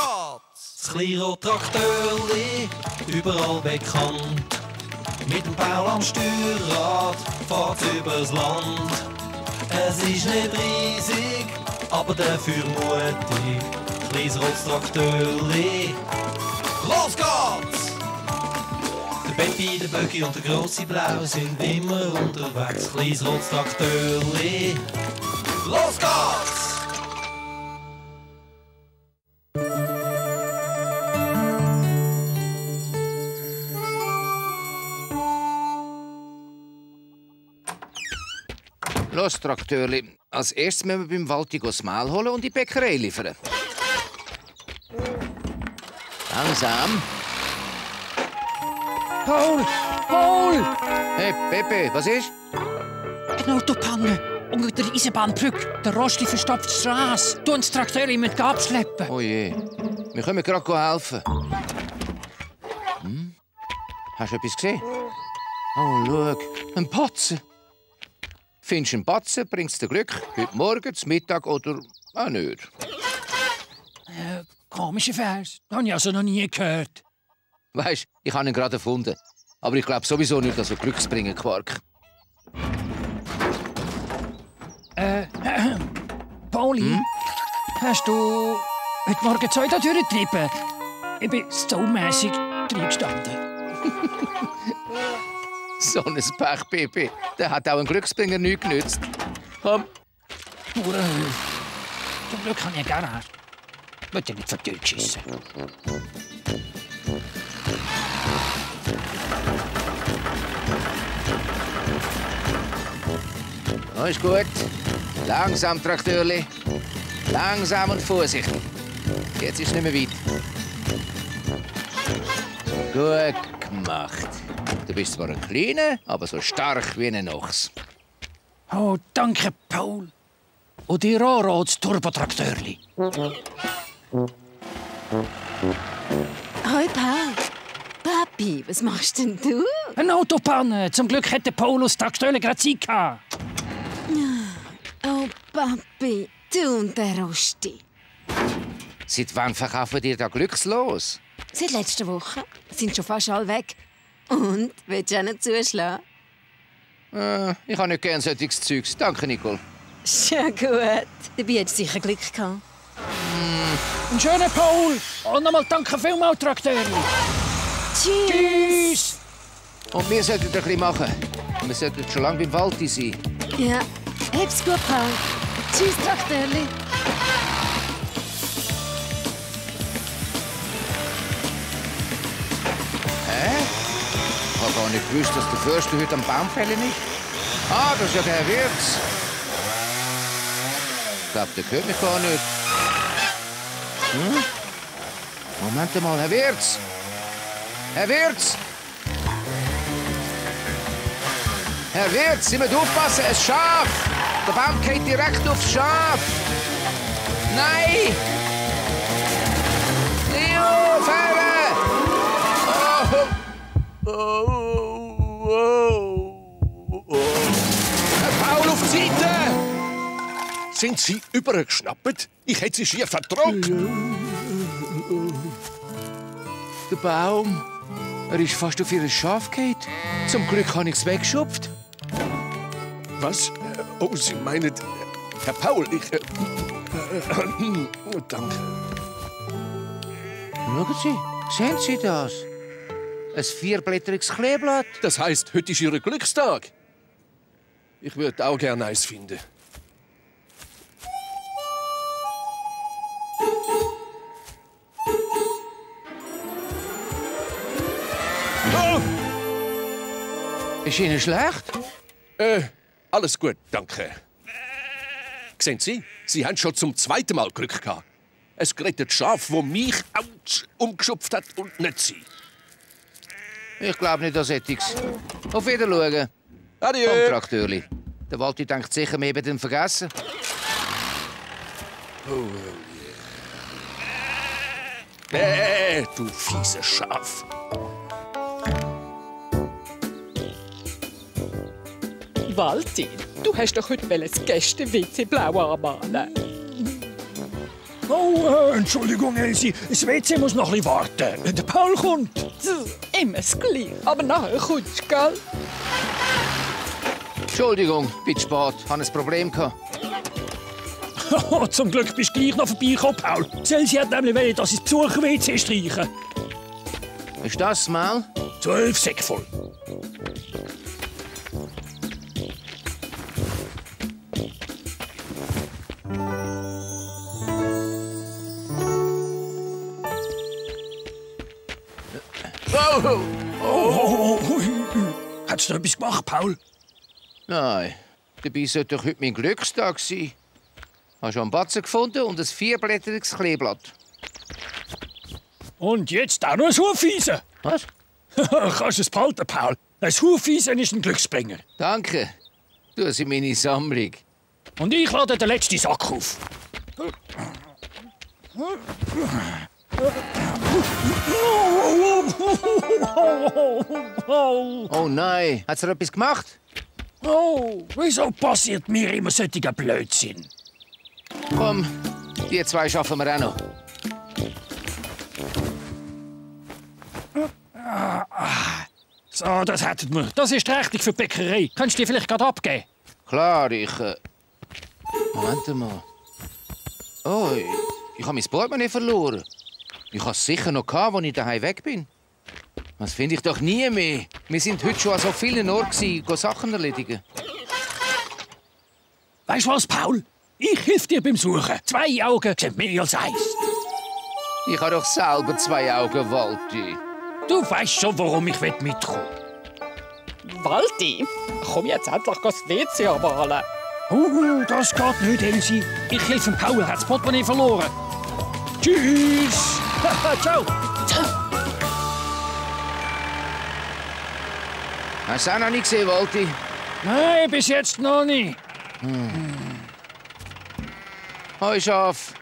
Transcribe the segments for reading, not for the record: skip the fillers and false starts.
geht's! Das Kleinrad-Traktorli, überall bekannt. Mit dem Paul am Steuerrad fahrt's übers Land. Es ist nicht riesig, aber dafür mutig. Kleines rotes Traktorli, los geht's! Der Peppi, der Böcki und der grosse Blau sind immer unterwegs. Kleines rotes Traktorli, los geht's! Los, Traktörli. Als erstes müssen wir beim Walti das Mehl holen und die Bäckerei liefern. Langsam. Paul! Paul! Hey, Pepe, was ist? Eine Autopanne unter der Eisenbahnbrücke. Der Rosti verstopft die Straße. Du und das Traktor mit abschleppen. Oh je. Wir können gerade helfen. Hm? Hast du etwas gesehen? Oh, schau. Ein Batzen. Findest du einen Batzen, bringst dir Glück. Heute Morgen, zum Mittag oder auch nicht. Komischer Vers. Das habe ich also noch nie gehört. Weisst, ich habe ihn gerade erfunden. Aber ich glaube sowieso nicht, dass er Glücksbringer Quark. Pauli, hast du heute Morgen zwei da durchgetrieben? Ich bin saumässig reingestanden. So ein Pech, Pepe. Der hat auch ein Glücksbringer nichts genützt. Komm. Bauernhöhe. Zum Glück habe ich eine Garage. Ich will ja nicht von Tür schiessen. Oh, ist gut. Langsam, Traktörli. Langsam und vorsichtig. Jetzt ist es nicht mehr weit. Gut gemacht. Du bist zwar ein kleiner, aber so stark wie ein Ochs. Oh, danke, Paul. Und die rotes Turbotraktörli. Hoi, Paul. Papi, was machst denn du? Eine Autopanne. Zum Glück hätte Paul das Traktorli gerade Zeit gehabt. Oh, Papi, du und der Rosti. Seit wann verkaufen dir da glückslos? Seit letzter Woche sind schon fast alle weg. Und, willst du auch noch zuschlagen? Ich habe nicht gern solches Zeugs. Danke, Nicole. Schon gut. Dabei hättest du sicher Glück gehabt. Ein schöner Paul. Und nochmal danke vielmals, Traktorli. Tschüss. Tschüss. Und wir sollten ein bisschen machen. Wir sollten schon lange beim Walti sein. Ja, hab's gut, Paul. Tschüss, Traktorli. Ich habe gar nicht gewusst, dass der Förster heute am Baum fällen ist. Ah, das ist ja der Herr Wirtz. Ich glaube, der hört mich gar nicht. Moment mal, Herr Wirtz! Herr Wirtz! Herr Wirtz, Sie müssen aufpassen, ein Schaf! Der Baum geht direkt aufs Schaf! Nein! Leo, Fähre! Herr Paul, auf die Seite! Sind Sie übergeschnappt? Ich hätte Sie schier verdrückt. Der Baum. Er ist fast auf Ihr Schaf gefallen. Zum Glück habe ich es weggeschupft. Was? Oh, Sie meinen... Herr Paul, ich... danke. Schauen Sie, sehen Sie das? Ein vierblättriges Kleeblatt. Das heisst, heute ist Ihr Glückstag. Ich würde auch gerne eins finden. Oh! Ist Ihnen schlecht? Alles gut, danke. Sehen Sie, Sie haben schon zum zweiten Mal Glück gehabt. ein gerettetes Schaf, das mich umgeschupft hat und nicht Sie. Ich glaube nicht an Sättiges. Auf Wiedersehen. Adieu. Komm, Traktörli. Der Walti denkt sicher, wir haben ihn vergessen. Oh, du fieses Schaf. Walti, du hast doch heute das Gäste-WC blau anmalen. Oh, Entschuldigung, Elsie. Das WC muss noch ein bisschen warten. Der Paul kommt. Immer das Gleiche. Aber nachher kommst du, gell? Entschuldigung, bin spät. Ich hatte ein Problem. Zum Glück bist du gleich noch vorbeigekommen, Paul. Elsie hat nämlich wollen, dass ich das Besucher-WC streiche. Ist das mal? 12 Säcke voll. Oh. Hast du etwas gemacht, Paul? Nein, dabei sollte doch heute mein Glückstag sein. Hast du einen Batzen gefunden und ein 4-blättriges Kleeblatt. Und jetzt auch noch ein Hufeisen. Was? Kannst du es behalten, Paul? Ein Hufeisen ist ein Glücksbringer. Danke. Du hast in meine Sammlung. Und ich lade den letzten Sack auf. Oh nein, hat er etwas gemacht? Oh, wieso passiert mir immer solcher Blödsinn? Komm, die zwei schaffen wir auch noch. So, das hätten wir. Das ist richtig für die Bäckerei. Kannst du die vielleicht gerade abgeben? Klar, Moment mal. Oh, ich habe mein Portemonnaie verloren. Ich habe es sicher noch gehabt, als ich daheim weg bin. Das finde ich doch nie mehr. Wir sind heute schon an so vielen Orten, Sachen erledigen. Weißt du was, Paul? Ich helfe dir beim Suchen. 2 Augen sind mehr als 1. Ich habe doch selber 2 Augen, Walti. Du weißt schon, warum ich mitkommen will. Walti, komm jetzt endlich das WC abholen. Das geht nicht, Elsie. Ich helfe dem Paul, er hat das Portemonnaie verloren. Tschüss. Ciao. Hast du es auch noch nicht gesehen, Walti? Nein, bis jetzt noch nicht. Hoi, Schaf.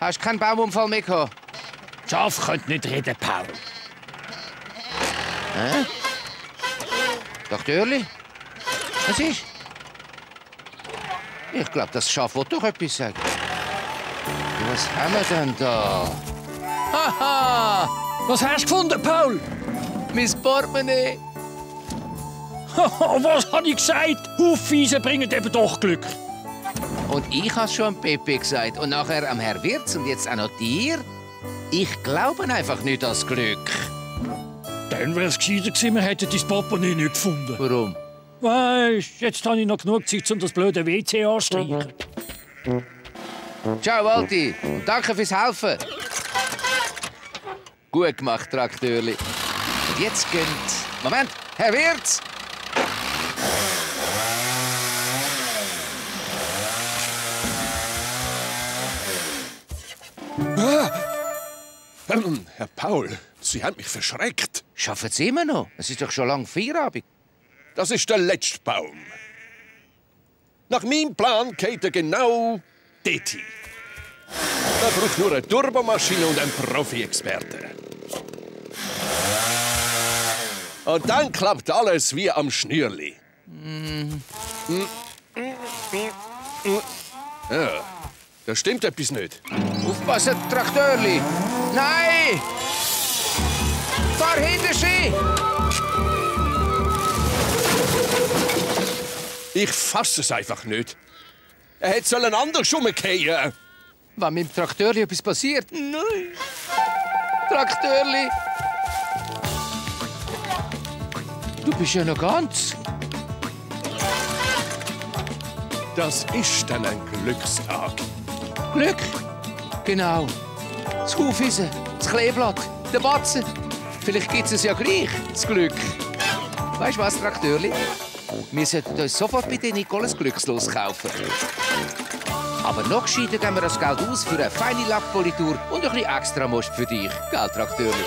Hast du keinen Baumunfall mehr gehabt? Schaf könnte nicht reden, Paul. Hä? Doch, Dörli? Was ist? Ich glaube, das Schaf will doch etwas sagen. Was haben wir denn da? Haha! Was hast du gefunden, Paul? Mein Portemonnaie. Was habe ich gesagt? Hufeisen bringen eben doch Glück. Und ich habe schon Pepe gesagt. Und nachher am Herr Wirz und jetzt auch noch dir. Ich glaube einfach nicht an das Glück. Dann wäre es gescheiter gewesen, wir hätten dein Portemonnaie nicht gefunden. Warum? Weisst, jetzt habe ich noch genug Zeit, um das blöde WC anzustreichen. Ciao, Walti. Und danke fürs Helfen. Gut gemacht, Traktörli. Und jetzt gönnt... Moment, Herr Wirz! Herr Paul, Sie haben mich verschreckt. Schaffen Sie immer noch? Es ist doch schon lang Feierabend. Das ist der letzte Baum. Nach meinem Plan geht er genau dort hin. Da braucht nur eine Turbomaschine und einen Profi-Experte. Und dann klappt alles wie am Schnürli. Ja, da stimmt etwas nicht. Aufpassen, Traktörli! Nein! Fahr hinter Sie! Ich fasse es einfach nicht. Er hätte anders rumgehen. Wenn mit dem Traktörli etwas passiert? Nein! Traktörli! Du bist ja noch ganz. Das ist dann ein Glückstag. Glück? Genau. Das Hufeisen, das Kleeblatt, der Batzen. Vielleicht gibt es ja gleich, das Glück. Weißt du was, Traktörli? Wir sollten uns sofort bei den Nicolas Glückslos kaufen. Aber noch gescheiter geben wir das Geld aus für eine feine Lackpolitur und ein bisschen extra Most für dich. Gell, Traktörli?